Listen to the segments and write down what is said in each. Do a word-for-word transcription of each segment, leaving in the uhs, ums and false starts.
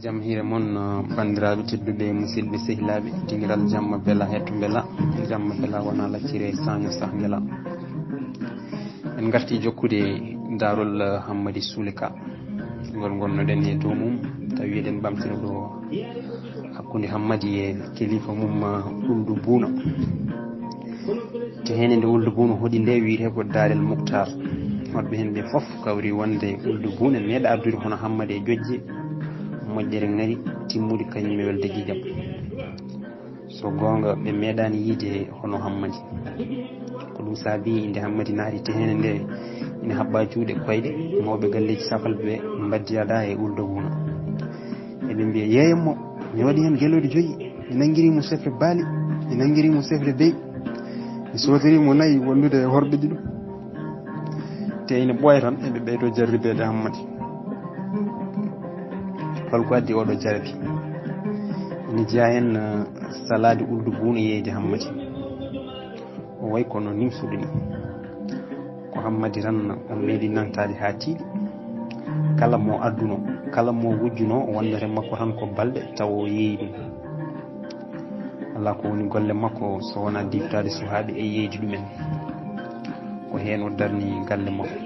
Jam hiire mon, uh, banndiraaɓe tedduɓe, musidɓe, sehilaaɓe, dingiral jamma bela, hetto bela, jamma bela wona laccire, saño sah ngela. En ngarti jokkude daarol, uh, Hammadi Suule Ka, ngol ngonnoɗen e dow mum, tawi eɗen ɓamtino ɗo hakkunde Hammadi e kelifa mum, uh, Uldu Buuna. Te hene nde Uldu Buuna hoɗi nde wiyetee ko Daarel Muktar. Woɗɓe heen ɓe fof kawri wonde Uldu Buuna meeɗa addude hono Hammadi e ƴoƴƴe moƴƴere ŋari timmude kañum e welde ƴiiƴam. So goonga, ɓe meeɗaani yiyde hono Hammadi. Ko ɗum saabi nde Hammadi naati te hene nde ina haɓɓa juuɗe koyɗe, mawɓe galleeji safalɓe ɓe mbaddiyada e Uldu Buuna. Eɓe mbiya, "Yeeyam mo, mi waɗi heen gelooɗi joyi, mi nanngiri mo sefre baali, mi nanngiri mo sefre beyi, mi sootiri mo nayi wondude e horɓe ɗiɗo." Te ina ɓooya tan, eɓe ɓeydo jarribeede Hammadi. Holko addi oɗo jarabi? Ina jeyaa heen, eh, salaade Uldu Buuna yeeyde Hammadi. O wayi kono nimsuɗo ni. Ko Hammadi tan o meeɗi nangtaade haa tiiɗi. Kala mo adduno, kala mo wujjuno, o wonnata e makko tan ko balɗe tawa o yeeyi ɗum. Alaa ko woni golle makko so wonaa diftaade suhaaɓe e yeeyde ɗumen. Ko heen o darni galle makko.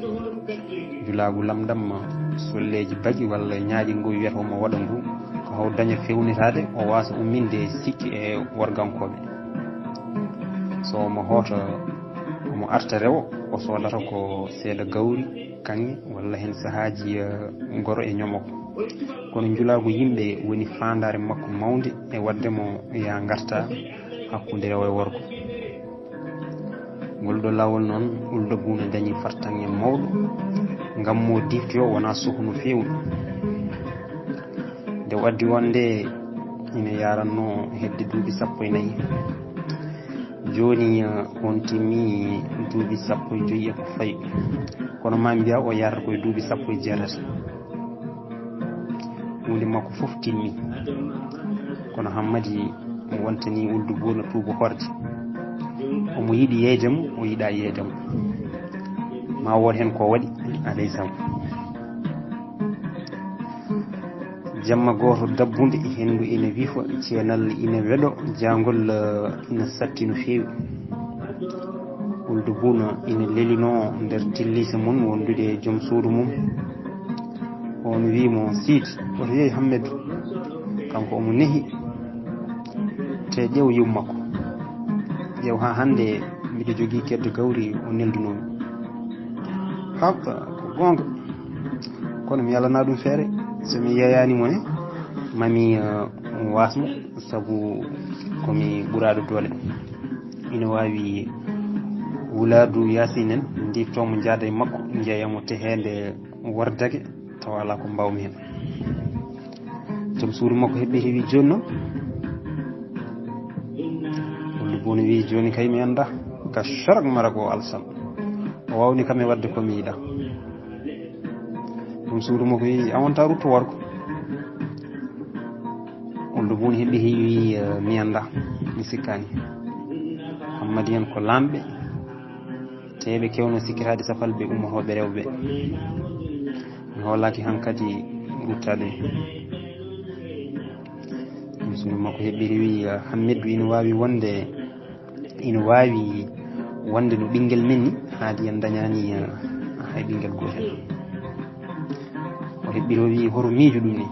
Njulaagu lamɗam, solleeji baƴi walla ñaaƴi ngu wiyata omo waɗa ngu, ko haw daña fewnitaade, o waasa umminde sikke e worgankooɓe. So omo hoota, omo arta rewo, o soodata ko seeɗa gawri, kaŋŋe, walla heen sahaaji, eh, goro e ñomoko. Kono njulaagu yimɓe woni faandaare makko mawnde e waɗde mo yaa ngarta hakkunde rewo e worgo. Ngol ɗo laawol noon, Uldu Buuna dañi fartaŋŋe mawɗo, ngam mo diftoyo wona sohnu feewɗo. Nde o addi wonde ina yaranno hedde duuɓi sappo e nayi. Jooni, eh, on timmi duuɓi sappo e joyi e ko fawi. Kono ma mbiya o yarata koye duuɓi sappo e jeetati. Huunde makko fof timmi. Kono Hammadi o wontani Uldu Buuna tuubo horde. Omo yiɗi yeeyde mo, o yiɗa yeeyde mo. Ma wood heen ko waɗi, alay sago. Jamma gooto dabbunde, henndu ina wifa, ceenal ina weɗo, jaangol, eh, ina satti no feewi. Uldu Buuna ina lelinoo nder tilliise mum wondude e joom suudu mum. On wii mo, "Siidi, oto yeey Hammedu." Kanko omo nehi. Te ƴeew yumma ko. Ƴeew haa hannde mbiɗo jogii kedde gawri o neldunoomi. Haɓɓa, ko goonga. Kono mi alana ɗum feere. So mi yeeyaani mo ne, mami, eh, wasmo, sabu ko mi ɓuraaɗo doole. Ina waawi wulaadu Yaasin en, ndifto mo njaada e makko, njeeya mo teheende wardage, tawa alaa ko mbaawmi heen. Joom suudu makko heɓɓi heewi jooni noon. Uldu Buuna wii, "Jooni kay mi annda ka sorak mara ko alsan." O waawni kam e waɗde ko mi yiɗa. Joom suudu makko wii, "A wonta rutto warko." Uldu Buuna heɓɓi heewi wii, "Eh, mi annda, mi sikkaani." Hammadi en ko laamɓe, te ɓe kewno sikkitaade safalɓe ummotooɓe rewɓe. Mi hoolaaki hankadi ruttaade. Joom suudu makko heɓɓi heewi wii, "Hammeddu ina waawi wonde, ina waawi wonde no ɓinngel men ni, haadi en dañaani, eh, hay ɓinngel gootel." O heɓɓi o wii, "Hoto miijo ɗum ni."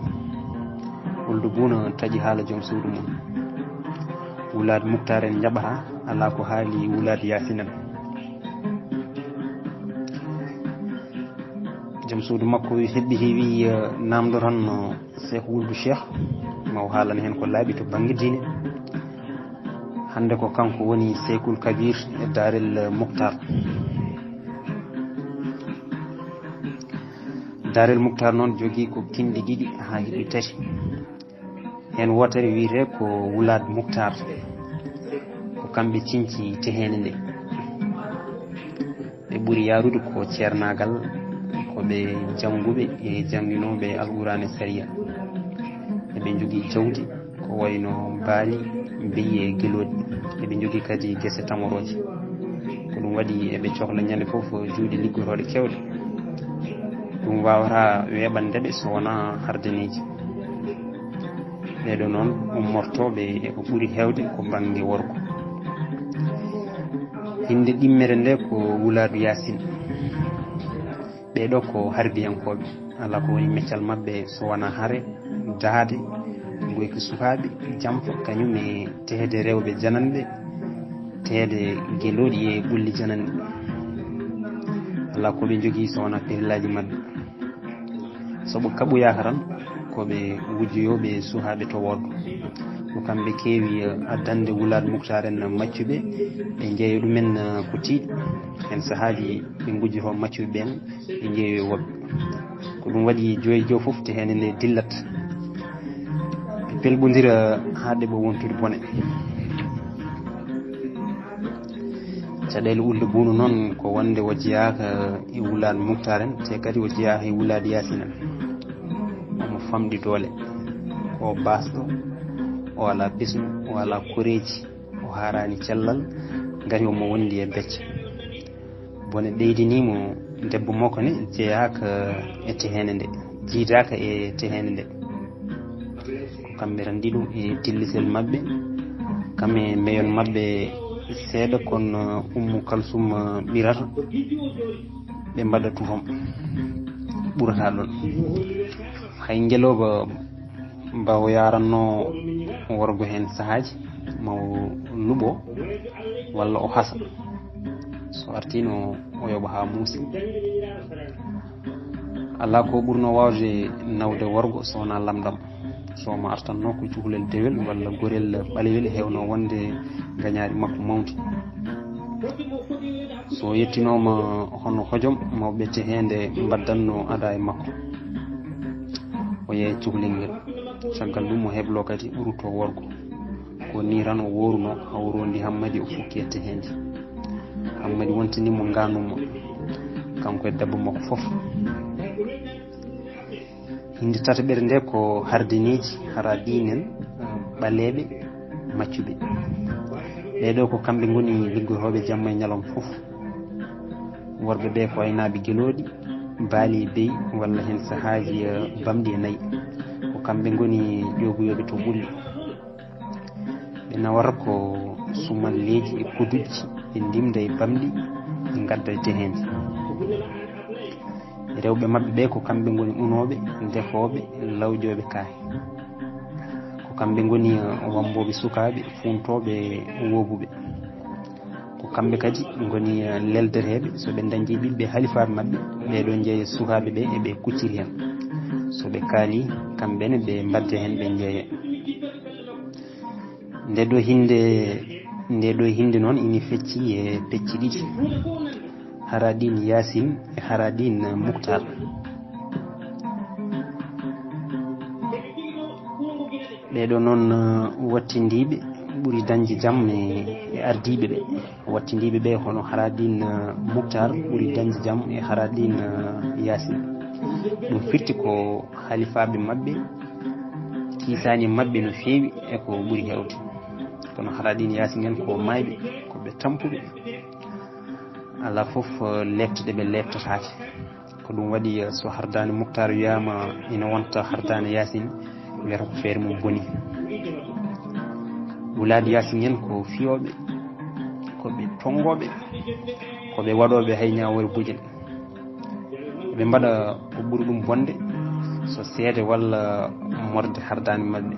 Uldu Buuna taƴi haala joom suudu mum. Wulaad Muktaar en njaɓata, alaa ko haali wulaad Yaasin en. Joom suudu makko heɓɓi heewi, eh, naamndo tan no Seeku Wuldu Cheikh, ma o haalana heen ko laaɓi to bannge diine. Hannde ko kanko woni Seykul Kabir e Daarel Muktar. Daarel Muktar noon jogii ko kinɗe ɗiɗi haa hiɓe tati. Heen wootere wiyetee ko Wulaad Muktar. Ko kamɓe cinci teheende nde. Ɓe ɓuri yaarude ko ceernaagal, ko ɓe jannguɓe e jannginooɓe Alquraan e Sariya. Eɓe njogii jawdi ko wayno baali, beyi e gelooɗi. Eɓe njogii kadi gese tamorooje. Ko ɗum waɗi eɓe cohla ñande fof juuɗe liggotooɗe keewɗe. Ɗum waawataa weeɓande ɓe so wonaa hardaneeji. Ɓeeɗo noon ummortooɓe e ko ɓuri heewde ko bannge worgo. Innde ɗimmere nde ko Wulaadu Yaasin. Ɓeeɗo ko harbiyankooɓe. Alaa ko woni meccal maɓɓe so wonaa hare, dahde, ngoyki sukaaɓe, jamfa, kañum e teheede rewɓe jananɓe, teheede gelooɗi e ɓulli jananɓe. Alaa ko ɓe njogii so wonaa perillaaji maɓɓe. So ɓe kaɓoyaaka tan, ko ɓe ngujjoyooɓe sukaaɓe to worgo. Ko kamɓe keewi, eh, addande Wulaad Muktaar en maccuɓe, ɓe njeeya ɗumen, eh, ko tiiɗi. Heen sahaaji ɓe ngujjotoo maccuɓe ɓeen, ɓe njeeya woɓɓe. Ko ɗum waɗi joyi joo fof teheende nde dillat. Ɓe pelɓondira haa ɗeɓa wontude bone. Caɗeele Ulde Buuno noon ko wonde o jeyaaka e Wulaad Muktaar en, te kadi o jeyaaka e Wulaad Yaasin en. Omo famɗi doole. Ko o baasɗo, o alaa ɓesngu, o alaa koreeji, o haaraani cellal, ngati omo wondi e becce. Bone ɓeydinii mo, debbo makko ne jeyaaka e teheende nde, jiidaaka e teheende nde. Ko kamɓe tan ɗiɗo e tillisel maɓɓe, kam e mbeyon maɓɓe seeɗa, kono Ummu Kalsum ɓirata, ɓe mbaɗa tufam, ɓurata ɗon. Hay ngelooba mbawo yaranno worgo heen sahaaji, ma o luɓo walla o hasa. So artiino, o yoɓa haa muusi. Alaa ko ɓurno waawde nawde worgo so wonaa lamɗam. So omo artanno ko cukalel dewel walla gorel ɓalewel heewno wonde ngañaari makko mawndi. So yettinooma hono hojom, mawɓe teheende mbaddanno aada e makko. O yeeya cukalel ngel. Caggal ɗum o heblo kadi rutto worgo. Ko nii tan o woorunoo, hawrondi Hammadi o fukki e teheende. Hammadi wontini mo ngaanumma, kanko e debbo makko fof. Innde tataɓere nde ko Hardineeji, hara ɗiin en, eh, ɓaleeɓe, maccuɓe. Ɓee ɗoo ko kamɓe ngoni liggotooɓe jamma e ñalawma fof. Worɓe ɓee ko aynaaɓe gelooɗi, baali e beyi, walla heen sahaaji, eh, bamɗi e nayi. Ko kamɓe ngoni ƴooguyooɓe to ɓulli. Ɓe nawata ko sumalleeji e kodujji, ɓe ndimda e bamɗi, ɓe ngadda e teheende. Rewɓe maɓɓe ɓe ko kamɓe ngoni unooɓe, defooɓe, lawƴooɓe kaay. Ko kamɓe ngoni, eh, wambooɓe sukaaɓe, fuuntooɓe, woobuɓe. Ko kamɓe kadi ngoni, eh, leldeteeɓe, so ɓe ndañdii ɓiɓɓe halifaaɓe maɓɓe, ɓee ɗoo njeeya sukaaɓe ɓe e ɓe kucciri heen. So ɓe kaalii, kamɓe ne ɓe mbadda heen, ɓe njeeya. Nde ɗoo hinnde, nde ɗoo hinnde noon ina fecci e pecce ɗiɗi, Haraɗin Yaasin e Haraɗin Muktaar. Ɓee ɗoo noon, uh, wattindiiɓe ɓuri dañde jam e, e ardiiɓe ɓe. Wattindiiɓe ɓe hono Haraɗin, uh, Muktaar ɓuri dañde jam e Haraɗin, uh, Yaasin. Ɗum firti ko halifaaɓe maɓɓe, kiisaani e maɓɓe no feewi e ko ɓuri heewde. Kono Haraɗin Yaasin en ko maayɓe, ko ɓe tampuɓe. Alaa fof, uh, leepte ɗe ɓe leeptataake. Ko ɗum waɗi, eh, so Hardaane Muktaar wiyaama ina wonta Hardaane Yaasin, wiyata ko feere mum boni. Wulaadu Yaasin en ko fiyooɓe, ko ɓe tonngooɓe, ko ɓe waɗooɓe hay ñaawoore bojel. Ɓe mbaɗa ko ɓuri ɗum bonde, so seede walla morde hardaani maɓɓe.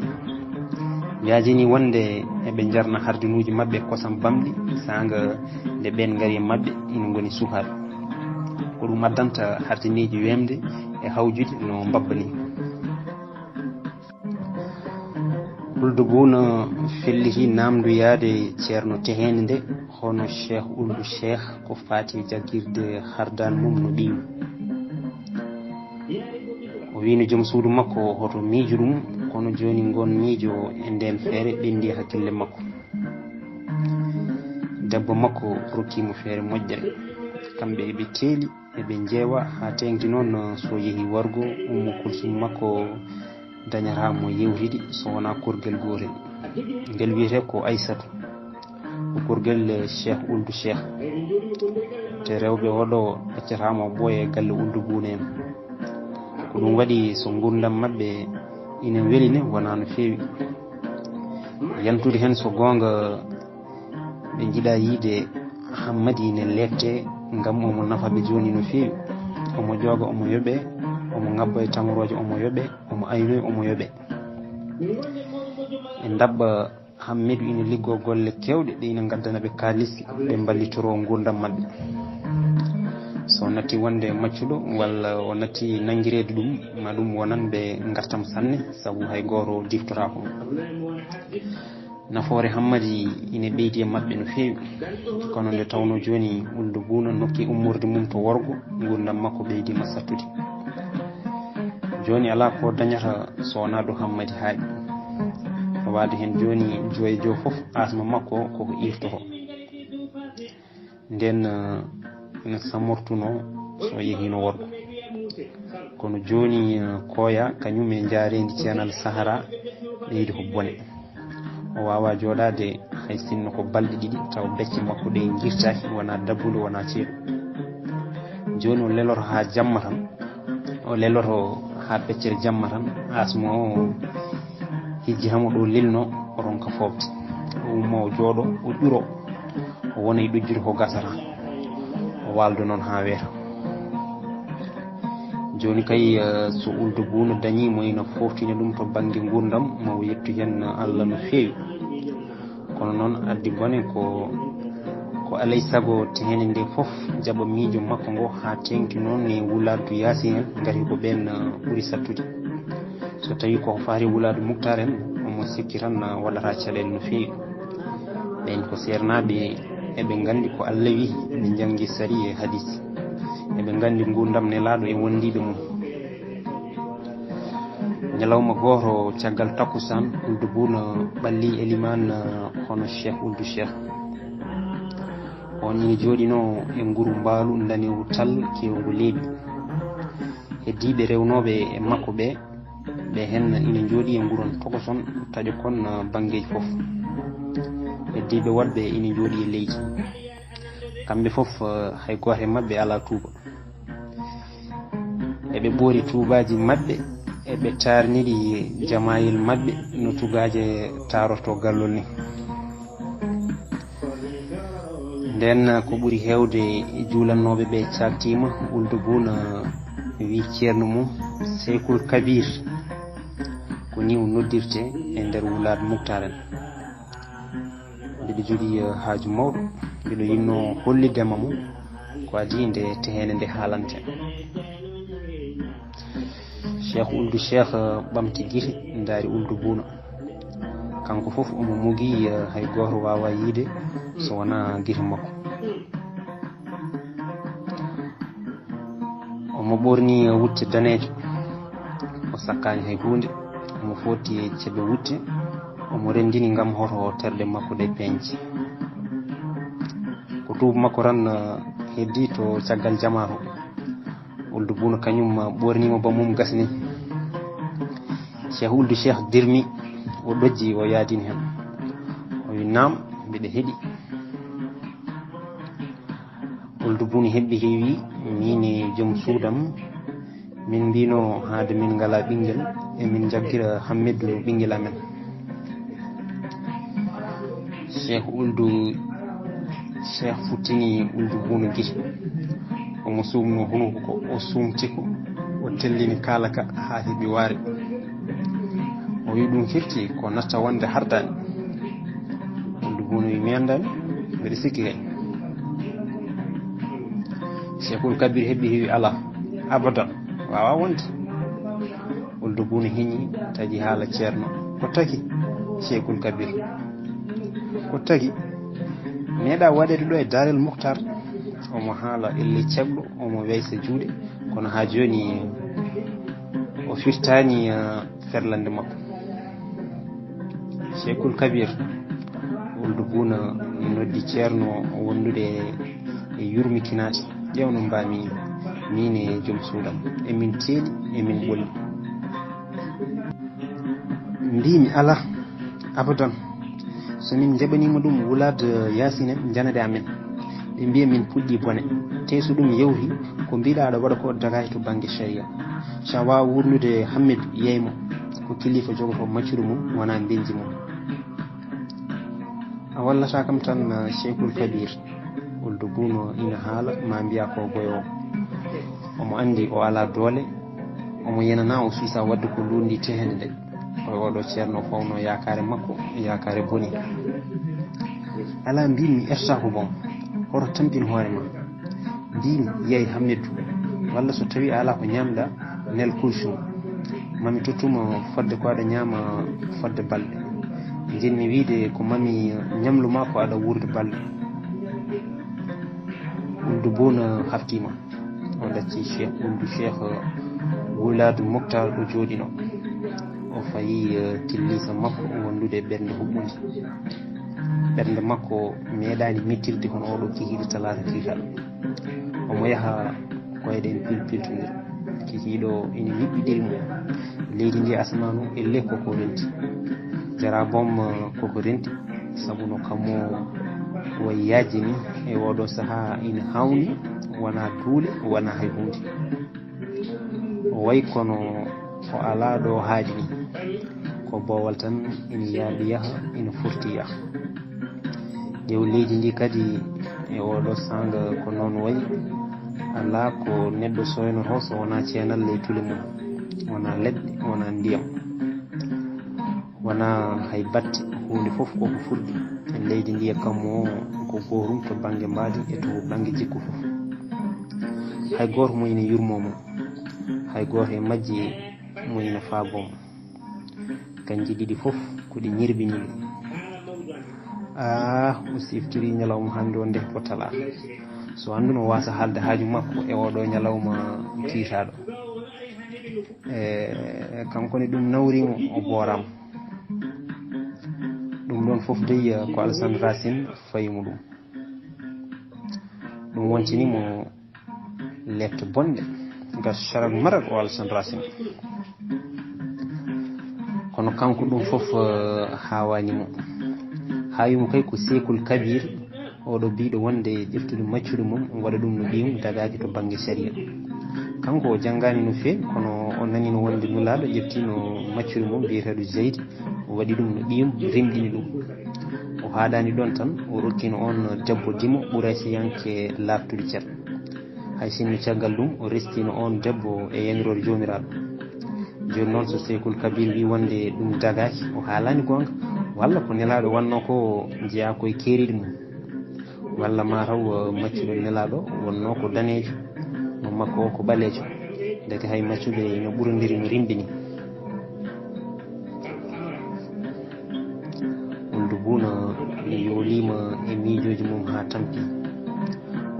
Yaajini wonde eɓe njarna hardinuuji maɓɓe kosam bamɗi, saanga nde ɓeen ngari e maɓɓe, ina ngoni sukaaɓe. Ko ɗum addanta hardineeji weemde e hawjude no mbabba ni. Uldu Buuna felliti naamndoyaade ceerno teheende nde, hono Cheikh Uldu Cheikh, ko faati e jaggirde hardaan mum no ɓiyum. O wiino joom suudu makko hoto miijo ɗum, kono jooni ngoon miijo e ndeen feere ɓenndi e hakkille makko. Debbo makko rokki mo feere moƴƴere. Kamɓe eɓe teeli, eɓe njeewa haa teeŋti noon so yehi wargo, Ummu Kulsum makko dañataa mo yeewtidi so wonaa korgel gootel. Ngel wiyetee ko Aysatu. Ko korgel Cheikh Uldu Cheikh. Te rewɓe oɗo accataa mo ɓooya e galle Uldu Buuna en. Ko ɗum waɗi so nguurndam maɓɓe Ina weli ne, wonaa no feewi. Yantude heen, so goonga, ɓe njiɗaa yiide Hammadi ne leepte, ngam omo nafa ɓe jooni no feewi. Omo jooga, omo yoɓe, omo ŋabba e tamorooje, omo yoɓe, omo aynoy, omo yoɓe. Ɓe ndaɓɓa Hammidu ina liggoo golle keewɗe ɗe ina ngaddana ɓe kaalis, ɓe mballitoroo nguurndam maɓɓe. So o natti wonde maccuɗo walla o natti nanngireede ɗum, ma ɗum wonan ɓe ngartam sanne, sabu hay gooto diftoraako mo. Nafoore Hammadi ina ɓeydi e maɓɓe no feewi. Kono nde tawnoo jooni Wuldu Buuna nokki ummorde mum to worgo, nguurndam makko ɓeydiima sattude. Jooni alaa ko dañata so wonaa ɗo Hammadi haaɗi. Fawaade heen jooni, joy e jo fof, asma makko koko iirtoro. Ndeen, eh, ina samortunoo so yehiino worgo. Kono jooni, eh, Koya kañum e njaareendi ceenal Sahara ɓeydi ko bone. O waawaa jooɗaade hay sinno ko balɗe ɗiɗi tawa becce makko ɗe ngirtaaki, wonaa dabbunde, wonaa ceeɗu. Jooni o leloto haa jamma tan, o leloto haa feccere jamma tan, asma o hijji hamo ɗo lelno, o ronka foofde. O umma, o jooɗo, o ƴuro, o wona e ɗojjude ko gasata, o waaldo noon haa weeta. Jooni kay, eh, so Wuldu Buuna dañii mo ina fooftina ɗum to bannge nguurndam, ma o yettu heen Allah no feewi. Kono noon addi bone ko, ko alay sago teende nde fof jaɓa miijo makko ngo haa teeŋti noon e wulaadu Yaasin en, ngati ko ɓeen, eh, ɓuri sattude. So tawii ko faati wulaadu Muktaar en, omo sikki tan, eh, waɗata caɗeele no feewi. Ɓeen ko seernaaɓe, eɓe nganndi ko Allah wiyi, ɓe njanngi sariya e hadiis. Eɓe nganndi nguurndam Nelaaɗo e wondiiɓe mum. Ñalawma gooto caggal takkusaan, Wuldu Buuna ɓalli elimaan, eh, hono Cheikh Wuldu Cheikh. On ina jooɗinoo e nguru mbaalu ndanewu tal keewngu leeɓi. Heddiiɓe rewnooɓe e makko ɓe, ɓe heen ina njooɗii e nguron tokoson taƴo kon, eh, banngeeji fof. Heddiiɓe woɗɓe ina njooɗii e leydi. Kamɓe fof, eh, hay gooto e maɓɓe alaa tuuba. Eɓe ɓoori tuubaaji maɓɓe, eɓe taarniri jamaayel maɓɓe no tugaaje taarorto gallol ni. Ndeen ko ɓuri heewde juulannooɓe ɓe caaktiima, Wuldu Buuna wi ceerno mum, Seykul Kabiir, ko ni o noddirte e nder wulaad Muktaar en. Mbiɗo jogii, eh, haaju mawɗo. Mbiɗo yiɗnoo hollidema mo ko adii nde teheende nde haalante. Cheikh Wuldu Cheikh, eh, ɓamti gite, ndaari Wuldu Buuna. Kanko fof omo mugii, eh, hay gooto waawaa yiide so wonaa gite makko. Omo ɓoorni wutte daneejo, o sakkaani hay huunde, omo foti ceɓe wutte, omo renndini ngam hoto terɗe makko ɗe peeñde. Ko tuubu makko tan, eh, heddii to caggal jamaa to. Wuldu Buuna kañum, eh, ɓoorniima ba mum gasni. Cheikh Wuldu Cheikh dirmi, o ɗojji, o yaadini heen. O wi, "Naam, mbiɗa heɗi." Wuldu Buuna heɓɓi heewi, "Miin e joom suudam, min mbiino haade min ngalaa ɓinngel, emin njaggira Hammeddu ɓinngel amen." Cheikh Wuldu, Cheikh futtini Wuldu Buuna gite. Omo suumno hunuko ko, o suumti ko, o tellini kaala ka haa heɓi waare. O wi, "Ɗum firti ko natta wonde hardaani." Wuldu Buuna wi, "Mi anndaani, mbeɗa sikki kay." Cheikhul Kabir heɓi heewi, "Alaa, abadan, waawaa wonde." Wuldu Buuna heñi, taƴi haala ceerno. "Ko tagi, Cheikhul Kabir? Ko tagi? Meeɗaa waɗeede ɗo e Daarel Muktar?" Omo haala ellee ceɓɗo, omo weysa juuɗe, kono haa jooni o firtaani, eh, ferlande makko. Cheikhul Kabir, Wuldu Buuna noddi ceerno wondude e yurmitinaade. "Ƴeew no mbaami miin e joom suudam. Emin teeli, emin ɓolli." Mbiimi, "Alaa, abadan. So min njaɓaniima ɗum wulaad Yaasin en, njanade amen. Ɓe mbiya min puɗɗii bone. Tee so ɗum yawti, ko mbiɗa aɗa waɗa ko dagaaki to bannge sharia. So a waawaa wuurnude Hammet, yeey mo." Ko kilifa jogoto maccuɗo mum, wona mbenji mum. A wallata kam tan, eh, Cheikhul Kabir. Wuldu Buuno ina haala, ma mbiya ko goyo o. Omo anndi o alaa doole, omo yenana o suusa waɗde ko luundi tehende nde. Koye oɗo ceerno fawno yaakaare makko, yaakaare boni. Alaa, mbimi, etta ko boom. Hoto tampin hoore ma. Mbimi, yeey Hamidou, walla so tawi a alaa ko ñaamɗa, nel kulsum. Mami tottuma fodde ko aɗa ñaama fodde balɗe. Njiɗmi wiide ko mami ñamluma ko aɗa wuurda balɗe. Wuldu Buuno haftiima. O ɗacci Cheikh, wuldu Cheikh Wulaadu Moktaar ɗo jooɗino. O fayi, eh, tillisa makko wondude e ɓernde huɓɓunde. Ɓernde makko meeɗaani mettirde hono oɗo kikiiɗe talaata kiikiiɗe. Omo yaha koyɗe en pilpiltondira. Kikiiɗo ina niɓɓiɗiri mo. Leydi ndi, asamaanu, elle koko renti. Jara boom, eh, koko renti. Sabu no kammo wayi yaajini e oɗo sahaa ina hawni, wona duule, wona hay huunde. O wayi kono o alaa ɗo haaɗi ni. Ko boowal tan ina yaaɓi yaha, ina furti yaha. Ƴeew leydi ndi kadi e oɗo saanga ko noon wayi. Alaa ko neɗɗo sooynoto so wona ceenal ley tule mum. Wona leɗɗe, wona ndiyam. Wona hay batte, huunde fof koko fuɗɗi. E leydi ndi e kammu o ko gootum to bannge mbaadi e to bannge jikku fof. Hay gooto mo ina yurmoo mo. Hay gooto e majji mo ina faaboo mo. Kanji ɗiɗi fof ko ɗi ñirɓini ɗum. Ah, o siftiri ñalawma hannde o nde ko talaata. So annduno o waasa haalde haaju makko e oɗo ñalawma kiitaaɗo. E, kanko ne ɗum nawri mo, o booraama. Ɗum ɗoon fof dey, ko Alassane Racine fayi mo ɗum. Ɗum wontini mo lette bonɗe, ngar saral maral o Alassane Racine. Kono kanko ɗum fof, eh, haawaani mo. Haawi mo kay ko Seekul Kabir, oɗo biiɗo wonde ƴeftude maccuɗo mum, waɗa ɗum no ɓiyum dagaaki to bannge sariya. Kanko o janngaani no feewi, kono o nani no wonde Nulaaɗo ƴeftiino maccuɗo mum biyeteeɗo Zeydi, o waɗi ɗum no ɓiyum, rimɗini ɗum. O haaɗaani ɗoon tan, o rokkino oon debbo dimo Ɓuraysiyanke laaɓtude cer. Hay sinno caggal ɗum, o restino oon debbo e yamiroore Joomiraaɗo. Jooni noon, so Seekul Kabir wii wonde ɗum dagaaki, o haalaani goonga, walla ko Nelaaɗo wannoo ko jeyaa ko e keeriiɗi mum, walla maa taw, eh, maccuɗo Nelaaɗo wonnoo ko daneejo, mo makko o ko ɓaleejo. Ndeke hay maccuɓe ina ɓurondiri no rimɓe ni. Wuldu Buuno yooliima e miijooji mum haa tampi.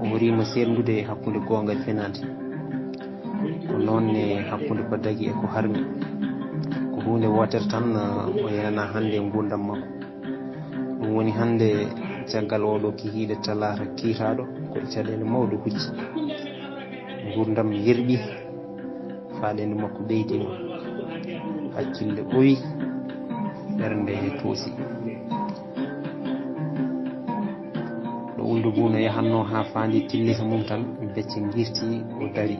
O horiima seerndude hakkunde goonga e fenaande. Ko noon ne hakkunde ko dagi e ko harmi. Ko huunde wootere tan, o yenanaa hannde e nguurndam makko. Ɗum woni hannde caggal oɗo kikiiɗe talaata kiitaaɗo ko e caɗeele mawɗe hucci. Nguurndam yerɓi. Faaɗeende makko ɓeydiima, hakkille ɓooyi, ɓernde toosi. Ɗo Wuldu Buuno yahannoo haa faandi tillisa mum tan, becce ngirti, o dari.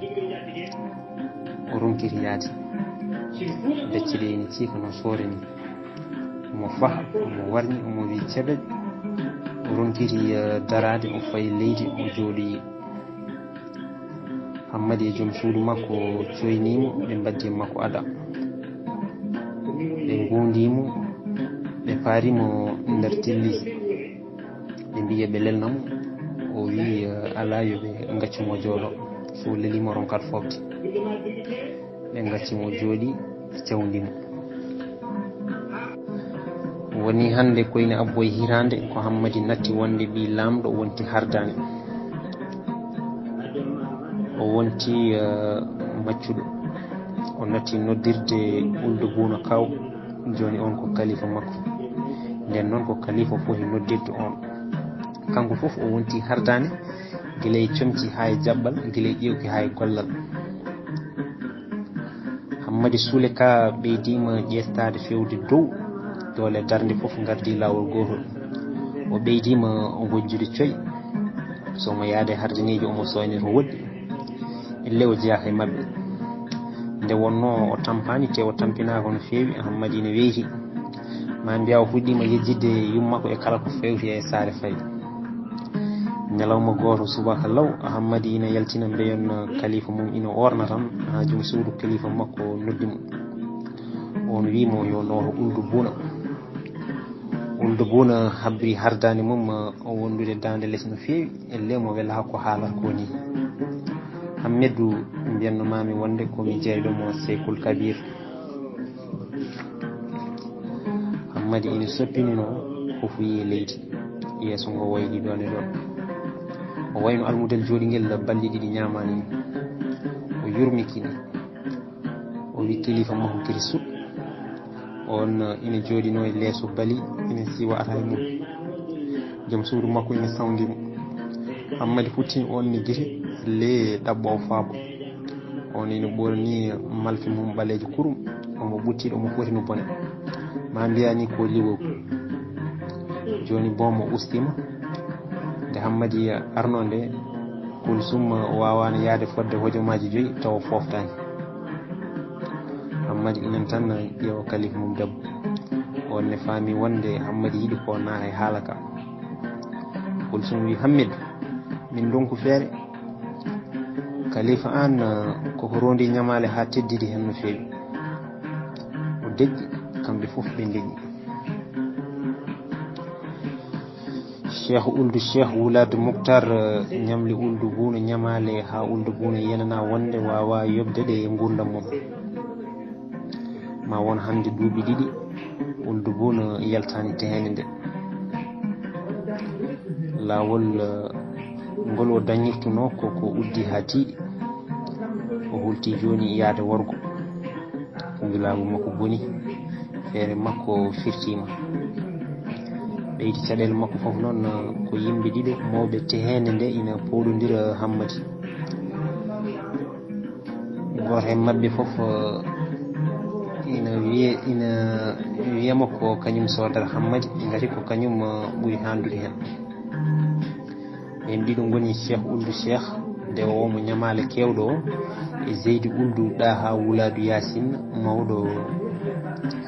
O ronkiti yaade. Becce ɗe ina ciika no soore ni. Omo faha, omo warñi, omo wii ceɓeƴ. O ronkiti, eh, daraade, o fayi leydi, o jooɗoyi. Hammadi e joom suudu makko coynii mo, ɓe mbaddi e makko ada. Ɓe nguundii mo, ɓe paari mo nder tilli. Ɓe mbiyi ɓe lelna mo, o wii, eh, alaa, yo ɓe ngaccu mo jooɗo. So o lelii mo, ronkat foofde. Ɓe ngacci mo jooɗi, ɓe cawndi mo. Woni hannde ko ina abbo e hitaande ko Hammadi natti wonde ɓii laamɗo wonti hardaani. O wonti, eh, maccuɗo. O natti noddirde Wuldu Buuno Kaaw. Jooni oon ko kalifa makko. Ndeen noon ko kalifa foti noddirde oon. Kanko fof o wonti hardaani, gila e comci haa e jaɓɓal, gila e ƴeewki haa e gollal. Hammadi Suule Ka ɓeydiima ƴeestaade feewde dow, doole darnde fof ngardi laawol gootol. O ɓeydiima wojjude coy. So omo yaade hardineejo, omo sooyne to woɗɗi. Ellee o jeyaaka e maɓɓe. Nde wonnoo o tampaani, te o tampinaaka no feewi, Hammadi ina weyti. Maa mbiyaa o fuɗɗiima yejjitde yumma ko e kala ko feewti e saare Faye. Ñalawma gooto subaka law, Hammadi ina yaltina mbeyon kalifa mum ina oorna tan, haa joom suudu kalifa makko noddi mo. On wiyi mo yo nooto Uldu Buuna. Uldu Buuna habri hardaande mum, o wondude daande les no feewi, ellee mo welaa ko haalata ko nii. Hammadu, mbiyanno maami wonde ko mi jeyɗo mo Seykul Kabir. Hammadi ina soppininoo ko fuyi e leydi, yeeso ngo wayli ɗoon e ɗoon. O wayno almudal jooɗingel balɗe ɗiɗi ñaamaani ni. O yurmikini. O wi kilifa makko Kirisu. On ina jooɗinoo e leeso bali, ina siiwa ata e mum. Joom suudu makko ina sawndi mo. Hammadi futtini on ne gite, le ɗaɓɓo o faabo. On ina ɓorni malfi mum ɓaleejo kurum, omo ɓuttiɗo, omo foti no bone. Maa mbiyaa ni ko liwoo. Jooni boom o ustiima. Nde Hammadi arnoo nde, Kulsum waawaano yahde fodde hojomaaji joyi tawa fooftaani. Hammadi inan tan ƴeewa kalifa mum debbo. On ne faami wonde Hammadi yiɗi ko naata e haala ka. Kulsum wi, "Hammidu, min ndonku feere. Kalifa aan, eh, koko rondi ñamaale haa teddidi heen no feewi." O deƴƴi, kamɓe fof ɓe ndeƴƴi. Cheikh Uldu Cheikh Wuladu Muktar, eh, ñamli Uldu Buuna ñamaale haa Uldu Buuna yenana wonde waawa yoɓde ɗe e nguurndam mum. Ma won hannde duuɓi ɗiɗi, Uldu Buuna yaltaani teheende nde. Laawol, eh, ngol o dañirtunoo ko, ko uddi haa tiiɗi. O hulti jooni yaade worgo. Njulaagu makko boni, feere makko firtiima. Ɓeydi caɗeele makko fof noon, ko yimɓe ɗiɗo mawɓe teheende nde ina pooɗondira Hammadi. Gooto heen maɓɓe fof, eh, ina wiye, ina wiyama ko kañum soodata Hammadi, ngati ko kañum, eh, ɓuri haandude heen. Ɓeen ɗiɗo ngoni Cheikh Uldu Cheikh, dewo mo ñamaale keewɗo o, e Zeydi Uldu Ɗaha Wulaadu Yaasin, mawɗo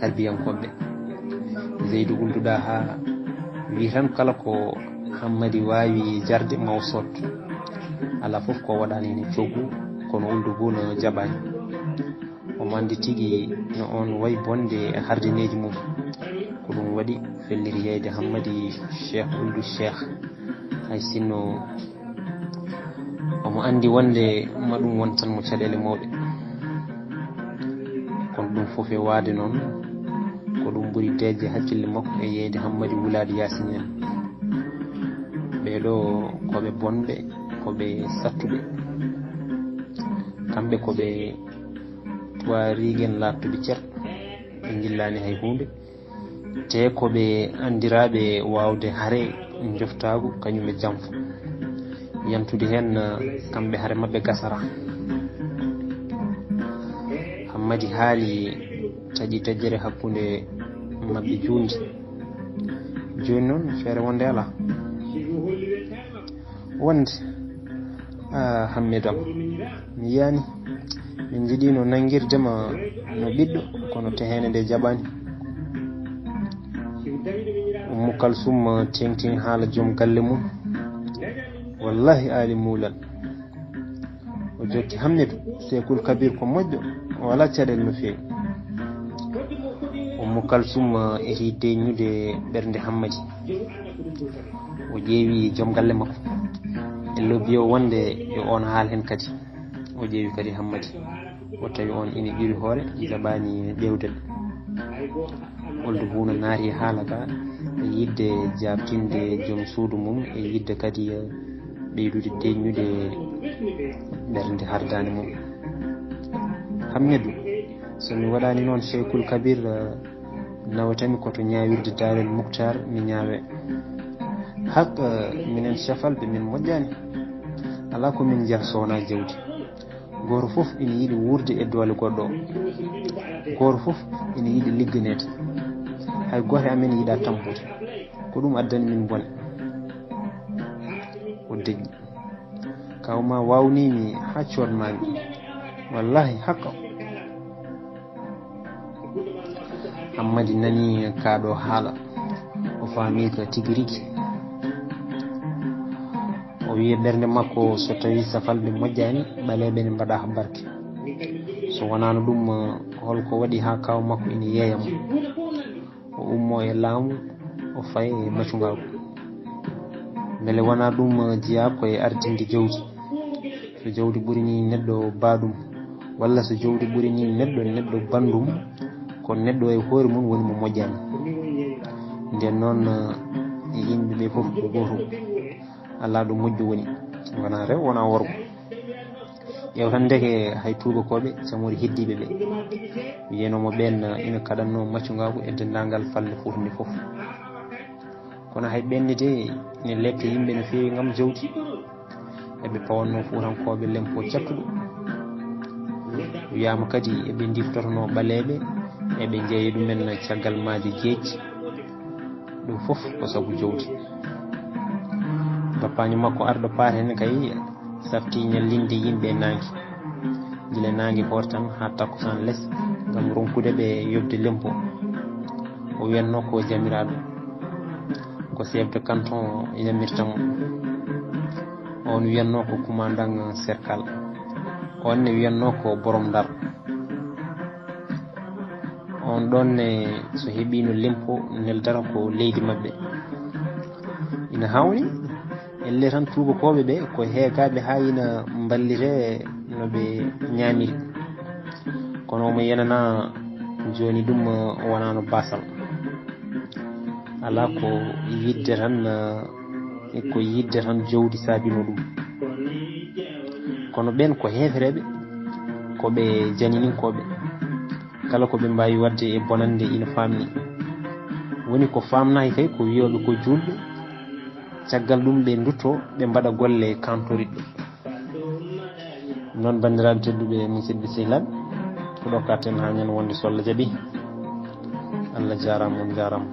harbiyankooɓe. Zeydi Uldu Ɗaha wi tan kala ko Hammadi waawi jarde ma o sood. Alaa fof ko waɗaani heen coggu, kono Uldu Buuna jaɓaani. Omo anndi tigi no on wayi bonde e hardineeji mum. Ko ɗum waɗi felliti yeyde Hammadi Cheikh Uldu Cheikh. Hay sinno omo anndi wonde ma ɗum won tan mo caɗeele mawɗe. Kono ɗum fof e waade noon, ko ɗum ɓuri deeƴde hakkille makko e yeyde Hammadi Wulaadu Yaasin en. Ɓee ɗoo ko ɓe bonɓe, ko ɓe sattuɓe. Kamɓe ko ɓe tuwaariigen laaɓtuɓe cer, ɓe njillaani hay huunde. Te ko ɓe anndiraaɓe waawde hare njoftaagu, kañum e jamfa. Yantude heen, kamɓe hare maɓɓe gasara. Hammadi haali taƴi taƴere hakkunde maɓɓe juundi. Jooni noon, feere wonde alaa. Wonde, ah, Hammidou am, mi yiyaani. Min njiɗiino nanngirde ma no ɓiɗɗo, kono teheende nde jaɓaani. Ummu Kalsum teeŋti haala joom galle mum. Wallahi, Aali Muulal. O jokki, Hammidou, Seekul Kabir ko moƴƴo, o alaa caɗeele no feewi. Ummu Kalsum eti deeƴnude ɓernde Hammadi. O ƴeewi joom galle makko. E lobby o wonde yo on haal heen kadi. O ƴeewi kadi Hammadi. O tawi on ina ƴuri hoore, jaɓaani ƴeewdel. Uldu Buuna naati e haala ka, e yiɗde jaabtinde joom suudu mum, e yiɗde kadi, eh, ɓeydude deeƴnude ɓernde hardaande mum. Hammidou, so mi waɗaani noon Seykul Kabir, eh, nawetami ko to ñaawirde Daarel Muktaar mi ñaawe. Haq, eh, minen cafalɓe min moƴƴaani. Alaa ko min njiya so wonaa jawdi. Gooto fof ina yiɗi wuurde e doole goɗɗo o. Gooto fof ina yiɗi ligganeede. Hay gooto e amen yiɗaa tampude. Ko ɗum addani min bone. O deƴƴi. Kaw ma waawnii mi haa coodmaa mi. Wallaahi, haqqa. Ammadi nani kaa ɗoo haala, o faami ka tigi rigi. O wiyi e ɓernde makko, so tawii safalɓe moƴƴaani, ɓaleeɓe ne mbaɗa barke. So wonaano ɗum, hol ko waɗi haa kaaw makko ina yeeya mo? O ummoo e laamu, o faya e maccungaagu. Mbele wonaa ɗum jeyaa ko e ardinde jawdi? So jawdi ɓurinii neɗɗo baaɗum, walla so jawdi ɓurinii neɗɗo, neɗɗo banndum, ko neɗɗo e hoore mum woni mo moƴƴaani. Nden noon, e yimɓe ɓe fof ko gooto, alaa ɗo moƴƴo woni, wonaa rew, wonaa worgo. Ƴeew tan ndeke hay tuubakooɓe, camoori heddiiɓe ɓe. Wiyanoo mo ɓeen ina kaɗannoo maccungaagu e denndaangal falnde Fuuta nde fof. Kono hay ɓeen ne de, ina leeɓta yimɓe no feewi ngam jawdi. Eɓe pawannoo Fuutankooɓe lempo cattuɗo. Wiyaama kadi eɓe ndiftotonoo ɓaleeɓe, eɓe njeeya ɗumen caggal maaje geej. Ɗum fof ko sabu jawdi. Bappaani makko arɗo paata heen kay safti ñallinde yimɓe e naange. Gila naange hoore tan haa takkusaan les, ngam ronkude ɓe yoɓde lempo. O wiyatnoo ko jamiraaɗo, ko chef de canton yamirta mo. On wiyatnoo ko commandant cercal. On ne wiyatnoo ko borom Ndar. On ɗon ne, so heɓiino lempo, neldata ko leydi maɓɓe. Ina hawni, elle tan tuubakooɓe ɓe ko heegaaɓe haa ina mballitee no ɓe ñaamiri. Kono omo yenana jooni ɗum, eh, wonaano baasal. Alaa ko yiɗde tan, eh, ko yiɗde tan jawdi saabinoo ɗum. Kono ɓeen ko heefereeɓe, ko ɓe janininkooɓe. Kala ko ɓe mbaawi waɗde e bonannde ina faamni. Woni ko faamnaaki kay ko wiyooɓe ko juulɓe, caggal ɗum ɓe nduttoo, ɓe mbaɗa golle kaantoriɗɗe. Noon, banndiraaɓe tedduɓe, musidɓe sehilaaɓe, ko ɗo kaɗten haa ñande wonde so Allah jaɓi. Allah jaaraama, on njaaraama.